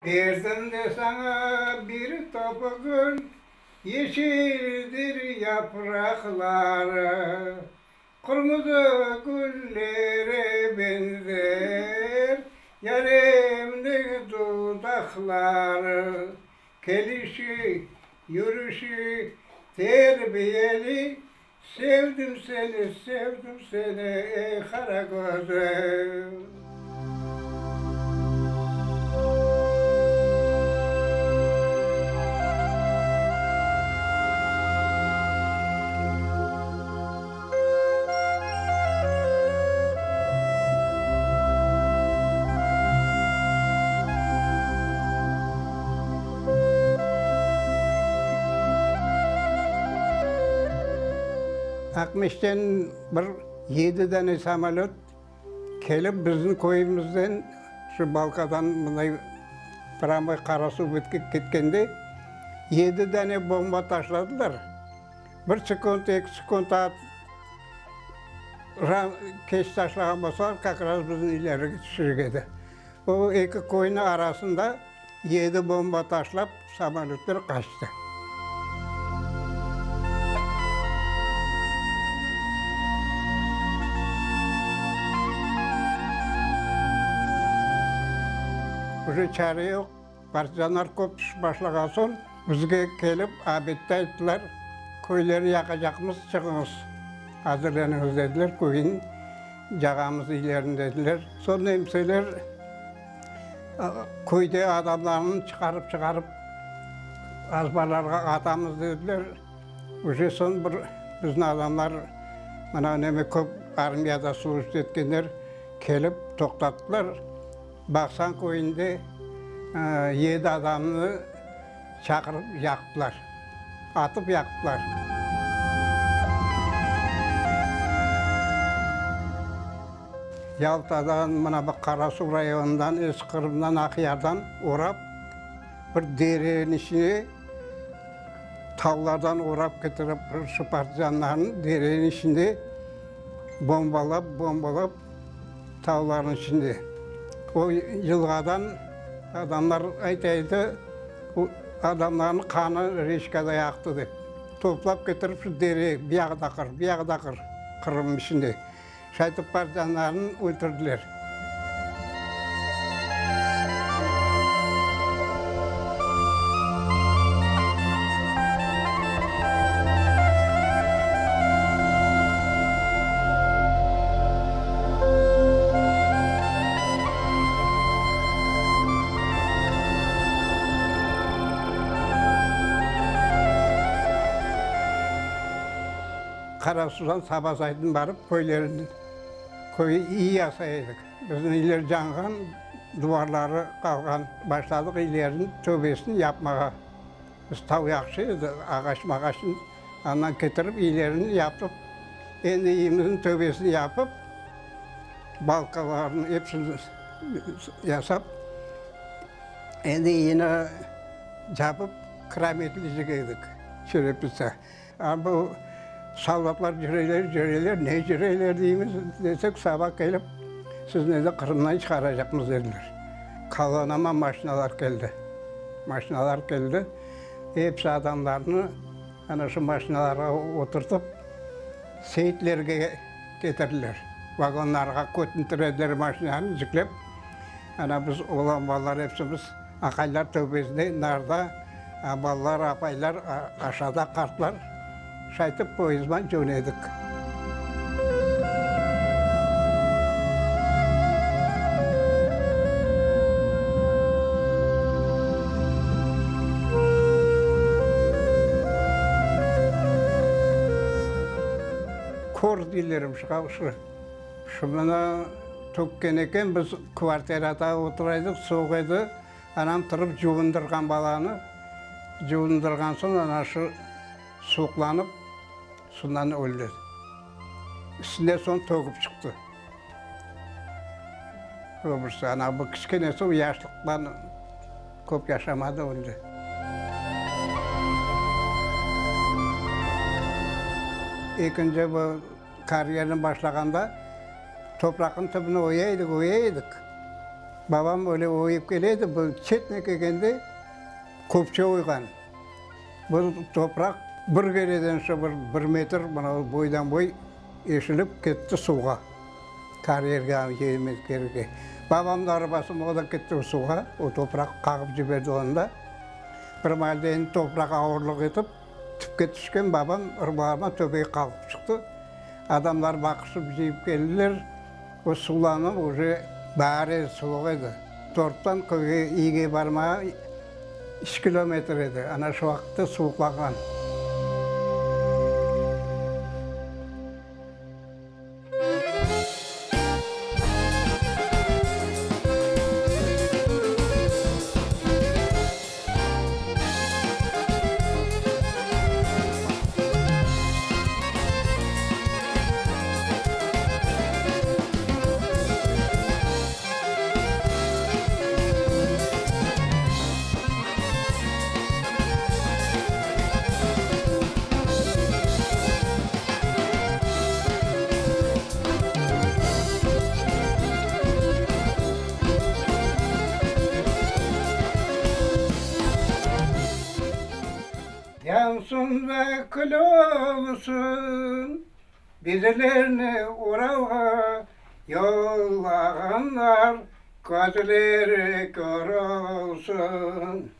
Berdim de saña bir topı gül, Yeşildir yapraqları, Qırmızı güllere beñzer, Yarimniñ dudaqları. Kelişi, yürüşi terbiyeli, Sevdim seni, sevdim seni, ey qara közüm. Aqmescitten bir yedi dane samolöt kelip bizim köyümizden şu Balkadan mınday prâmoy Qarasuv betke ketkende yedi dane bomba taşladılar. Bir sekund, eki sekund keç taşlağan bolsalar, kak raz bizim ilerige tüşecek edi. O eki köyniñ arasında yedi bomba taşlap, samolötler qaçtı. Uje çare yoq, partizanlar köp tüşip başlağan soñ, bizge kelip obedde ayttılar, köylerni yaqacaqmız, çıqıñız, azırlanıñız dediler, köyniñ Cağamız ilerini dediler. Soñ nemseler köyde adamlarnı çıqarıp-çıqarıp azbarlarğa atamız dediler. Uje soñ bir bizni adamlar, mına neme köp armiyada slujit etkenler kelip toqtattılar. Baqsañ köyünde yedi adamnı çaqırıp yaqtılar, atıp yaqtılar. Yaltadan, mına bu Qarasuv rayonından, Eski Qırımdan, Aqyardan orap, bir dereniñ içine, tavlardan orap ketirip, şu partizanlarnı dereniñ içinde bombalap, bombalap, Tavlarnıñ içinde. O yılğadan adamlar ayta edi, adamlarnıñ qanı reçkada aqtı dep. Toplap ketirip şu dere, buyaqta qır, buyaqta qır, Qırımnıñ içinde. Şaytip partizanlarnı öldürdiler. Qarasuvdan saba saydın barıp köylerin köyü iyi yasay edik. Bizim iyler canğan, duvarları qalğan. Başladıq iylerin töbesini yapmağa. Biz tav yahşı edi, ağaç-mağaçnı andan ketirip, iylerini yapıp, endi iyimizniñ töbesini yapıp, balkalarnı episini yasap, endi iyini capıp, kirametlicik edik, çerepitsa. A bu soldatlar cüreyler, cüreyler, ne cüreyler deymiz, desek, saba kelip, sizni endi Qırımdan çıqaracaqmız, dediler. Kolonnama maşinalar keldi. Maşinalar keldi. Episi adamlarnı ana şu maşinalarğa oturtıp, Seyitlerge ketirdiler. Vagonlarğa kötüntirediler maşinanı, yüklep. Ana biz, oğlan balalar epsimiz, aqaylar töpesinde, narda, balalar, apaylar aşağıda, qartlar. Şaytip poyezdman cönedik. Kor deyler şu, şunı tökken eken, biz kvartirada otura edik, suvuq edi, anam turıp cuvundırğan balanı, cuvundırğan soñ ana şu Suvuqlanıp, şundan öldi. Üstüne soñ töküp çıqtı. Öbürsü, ana bu kiçkenesi o yaşlıqtan köp yaşamadı, öldi. Ekinci bu karyerni başlağanda topraqnıñ tübüni oya edik, oya edik. Babam öyle oyıp kele edi, bu çetine kelgende köpçe oyğan. Bu topraq bir kereden şu bir bir metr mına boydan boy eşilip ketti suvğa, karyerge. Babamnıñ arabası o da ketti suvğa, o topraq qağıp ciberdi onı da. Bir maalde endi topraq ağırlıq etip, tüpke tüşken babam ırbarma töpege qalqıp çıqtı. Adamlar baqışıp cıyıp keldiler. O suvlanıp uje baar edi, suvuq edi. Torttan köyge, iyge barmağa üç kilometr edi. Ana şu vaqıtta suvuqlağan. Yansın da kül olsun bizlerni Uralğa yollağanlar, közleri kör olsun.